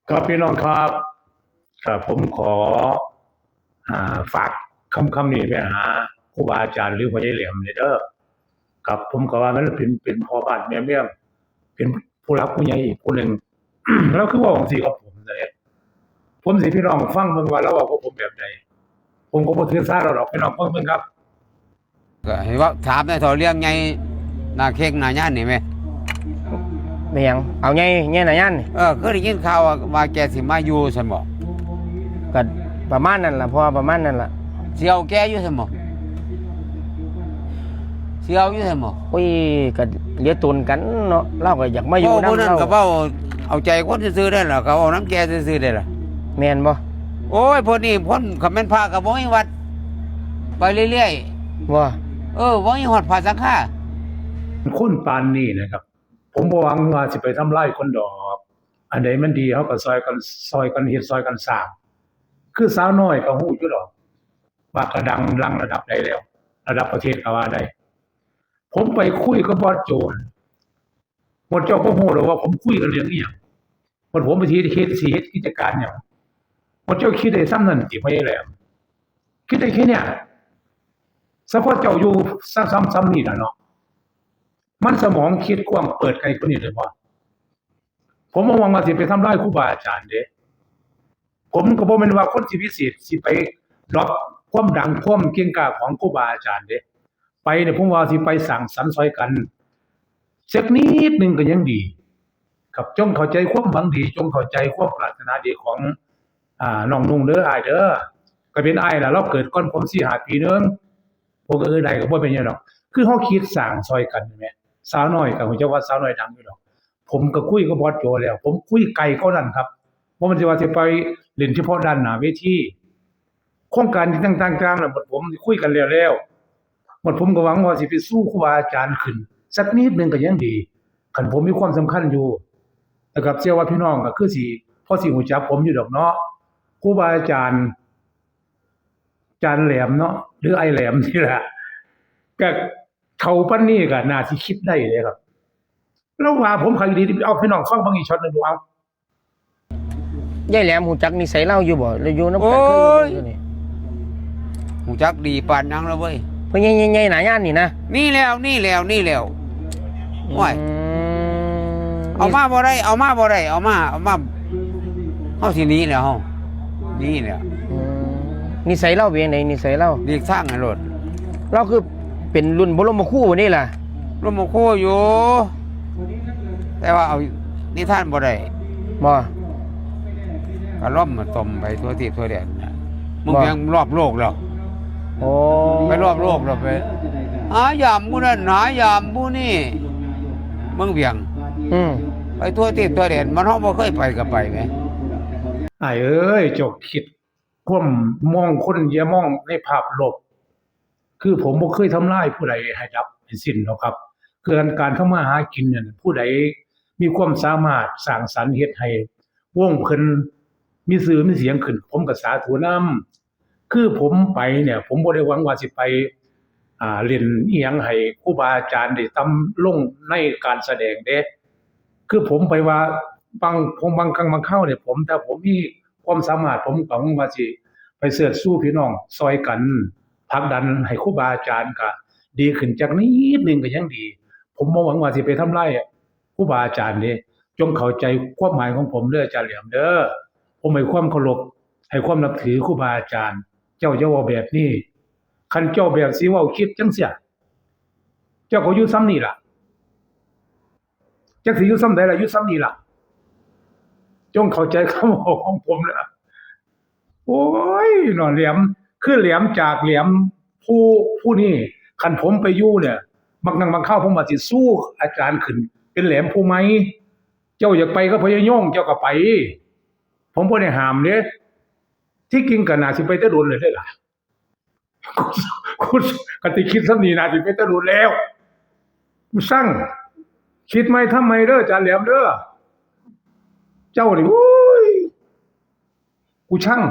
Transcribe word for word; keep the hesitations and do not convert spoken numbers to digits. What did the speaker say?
ครับพี่น้องครับ ครับผมขอ อ่า ฝากคำคำนี้ไปหาครูบาอาจารย์หรือพ่อใหญ่แหลมนี่เด้อ ครับผมก็ว่ามันเป็น เป็นพ่อบ้านแม่เมือง เป็นผู้หลักผู้ใหญ่อีกผู้หนึ่ง แล้วคือว่าของสี่กับผมเนี่ย ผมสิพี่น้องฟังเบิ่งว่าเราเว้ากับผมแบบใด ผมก็บ่ถือสาเราดอก พี่น้องฟังเบิ่งครับ ก็ให้เว้าถามในเฒ่าเรื่องใหญ่หน้าเค้กหน้าย่านนี่แหม เป็นหยังเอาไงไงหนาย่านนี่ เออเคยได้ยินข่าวว่าว่าแกสิมาอยู่ซั่นบ่ ก็ประมาณนั้นล่ะพ่อประมาณนั้นล่ะ สิเอาแกอยู่ซั่นบ่สิเอาอยู่ซั่นบ่ อุ้ยก็เหลือตนกันเนาะเราก็อยากมาอยู่ โอ้ นำ ผู้นั้น เรา ก็เว้าเอาใจคนซื่อๆได้ล่ะก็เอาน้ำแกซื่อๆได้ล่ะ แม่นบ่ โอ้ยพวกนี้พ้นคำแม่นพระก็บ่มีวัด ไปเรื่อย บ่ ๆ เออบ่มีฮอดพระสังฆา คนปานนี้นะครับ ผมบ่หวังว่าสิไปทำลายคนดอก อันใดมันดีเขาก็ซอยกัน ซอยกันเฮ็ดซอยกันสร้าง คือสาวน้อยก็ฮู้อยู่ดอก ว่ากระดังดังระดับใดแล้ว ระดับประเทศก็ว่าได้ ผมไปคุยกับบอสโจน หมดเจ้าก็ฮู้แล้วว่าผมคุยกันเรื่องอีหยัง หมดผมไปที่เฮ็ดสิเฮ็ดกิจการหยัง หมดเจ้าคิดได้ซ้ำนั่นติพ่อใหญ่แหลม คิดได้แค่เนี้ย เฉพาะเจ้าอยู่ซ้ำๆๆนี่แหละเนาะ มันสมองคิดกว้างเปิดไกลกว่านี้เลยบ่ ผมบ่หวังว่าสิไปทำลายครูบาอาจารย์เด้ ผมก็บ่แม่นว่าคนสิพิเศษสิไปดรอปความดังความเก่งกล้าของครูบาอาจารย์เด้ ไปเนี่ยผมว่าสิไปสร้างสรรค์ซอยกัน สักนิดหนึ่งก็ยังดี ครับ จงเข้าใจความหวังดี จงเข้าใจความปรารถนาดีของ อ่า น้องนุ่งเด้อ อ้ายเด้อ ก็เป็นอ้ายล่ะ เราเกิดก่อนผมสี่ห้าปีนึง ผมก็เออได้ก็บ่เป็นหยังดอก คือเฮาคิดสร้างซอยกันแหม สาวน้อยก็ฮู้จักว่าสาวน้อยดังอยู่ดอก ผมก็คุยกับบอสโจแล้ว ผมคุยไกลกว่านั้นครับ บ่แม่นสิว่าสิไปเล่นเฉพาะด้านหน้าเวที โครงการต่างๆๆน่ะ หมดผมคุยกันแล้วแล้ว หมดผมก็หวังว่าสิไปสู้ครูบาอาจารย์ขึ้น สักนิดหนึ่งก็ยังดี คันผมมีความสำคัญอยู่ นะครับ เชื่อว่าพี่น้องก็คือสิ พอสิฮู้จักผมอยู่ดอกเนาะ ครูบาอาจารย์ อาจารย์แหลมเนาะ หรือไอ้แหลมนี่แหละ ก็เฒ่าปานนี้ก็น่าสิคิดได้เลยครับ แล้วว่าผมใครดีๆ เอาพี่น้องฟังเบิ่งอีกช็อตหนึ่งดูเอา ยายแหลมฮู้จักนิสัยเราอยู่บ่เราอยู่นำกัน โอ้ย เคยอยู่นี่ ฮู้จักดีปานนั้นแล้วเว้ย เพิ่นใหญ่ๆๆหนาย่านนี่นะ นี่แล้วนี่แล้วนี่แล้วโอ้ย อืม เอามาบ่ได้ เอามาบ่ได้ เอามาเอามาเฮาสิหนีแล้วเฮาหนีแล้ว อืมนิสัยเราเป็นจังไดนิสัยเรา หลีกทางให้โลด เราคือเป็นรุ่นบรมครูนี่ล่ะ ร่วมโมโคอยู่ แต่ว่าเอานิทานบ่ได้ บ่ ก็ล่อมมาต้มไปทั่วที่ทั่วแดนนะมึง บ่ ยังรอบโลกแล้ว โอ้ ไปรอบโลกแล้วไปหายามผู้นั้นหายามผู้นี่เมืองเวียง อืม ไปทั่วที่ทั่วแดนมันเฮาบ่เคยไปก็ไปไง อ้ายเอ้ย เจ้าคิดความมองคนอย่ามองในภาพลบ คือผมบ่เคยทำลายผู้ใดให้ดับให้สิ้นหรอกครับ คือการทำมาหากินเนี่ย ผู้ใดมีความสามารถสร้างสรรค์เฮ็ดให้วงเพิ่นมีชื่อมีเสียงขึ้น ผมก็สาธุนำ คือผมไปเนี่ย ผมบ่ได้หวังว่าสิไป อ่า เล่นอีหยังให้ครูบาอาจารย์ได้ต่ำลงในการแสดงเด้ คือผมไปว่าบาง ผมบางครั้งบางคราวเนี่ย ผม ถ้าผมมีความสามารถ ผมก็หวังว่าสิไปเชิดชูพี่น้องซอยกัน ผลักดันให้ครูบาอาจารย์ก็ดีขึ้นจักนิดหนึ่งก็ยังดี ผมบ่หวังว่าสิไปทำลายครูบาอาจารย์เด้ จงเข้าใจความหมายของผมเด้อ อาจารย์แหลมเด้อ ผมให้ความเคารพ ให้ความนับถือครูบาอาจารย์ เจ้าอย่าเว้าแบบนี้ คันเจ้าแบบสิเว้าคิดจังเสีย เจ้าก็อยู่ส่ำนี่ล่ะ จักสิอยู่ส่ำใดล่ะ อยู่ส่ำนี่ล่ะ จงเข้าใจคำเว้าของผมนะ โอ้ย เนาะ แหลม คือแหลมจากแหลมผู้ ผู้นี่ คันผมไปอยู่เนี่ย บางครั้งบางคราวผมว่าสิสู้อาจารย์ขึ้น เป็นแหลมผู้ใหม่ เจ้าอยากไปกับพญายง เจ้าก็ไป ผมบ่ได้ห้ามเด้ ที่จริงก็น่าสิไปแต่โดนเลยเด้ล่ะ กู กู คันสิคิดส่ำนี่น่าสิไปแต่โดนแล้ว กูซัง คิดใหม่ทำใหม่เด้อ อาจารย์แหลมเด้อ เจ้านี่ โอ้ย กูซัง